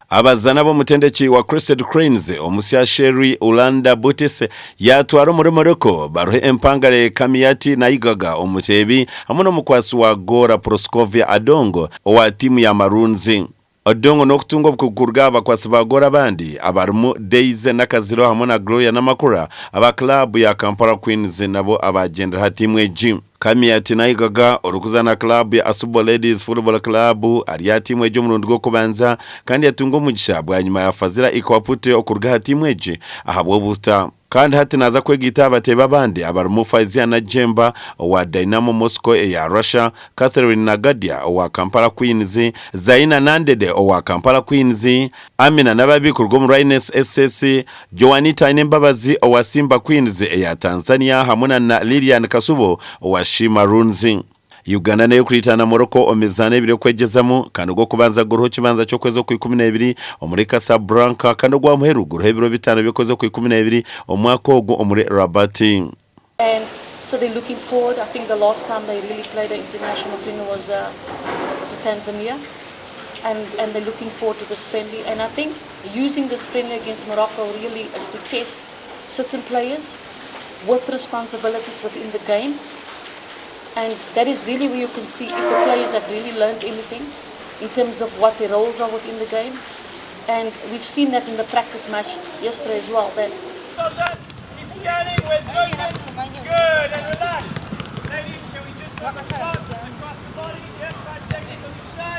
Abazaani ab'omutendeki wa Crested Cranes omusya Sherry Ulanda Butise yaatwara omuri Morocco baruhe empangare Kamiati Naigaga omuteebi hamwe n'omukwatsi wa goora Proscovia Adongo owa tiimu ya Maroons. Odongo n'okutunga obukugu kuruga aha bakwatsi ba goora abandi abarimu Daisy Nakaziro hamwe na Gloria Namakula aba club ya Kampala Queens nabo abaagyendera aha tiimu egi. Kamiati Naigaga orikuzaana club ya Asubo Ladies Football Club ari aha tiimu egi omurundi gw'okubanza kandi yatunga omugisha bwanyima ya Fazila Ikwapute okuruga aha tiimu egi ahabw'obuta. Kandi hati naaza kwegaita aha bateebi abandi abarimu Faizia Najjemba owa Dynamo Moscow eya Russia, Catherine Nagadya owa Kampala Queens, Zaina Nandede owa Kampala Queens, Amina Nababi kuruga omu Rhinex SS, Joanita Ainembabazi owa Simba Queens eya Tanzania hamwe na Lilian Kasubo owa She Maroons. Uganda n'ey'okuriitana na Morocco omu mizaano ebiri okwegyezamu kandi ogw'okubanza guriho kibanza ky'okwezi Okwikumineebiri omuri Casablanca kandi ogwa muheru guriho ebiro bitaano by'okwezi Okwikumineebiri omu mwaka ogu omuri Rabat. And so they're looking forward. I think the last time they really played an international friendly was uh, was Tanzania. And, and they're looking forward to this friendly. And I think using this friendly against Morocco really is to test certain players with responsibilities within the game. And that is really where you can see if the players have really learned anything in terms of what their roles are within the game. And we've seen that in the practice match yesterday as well. That Keep scanning. Where's movement? Good and relax. Ladies, can we just look across the body? Yep, 5 seconds on each side.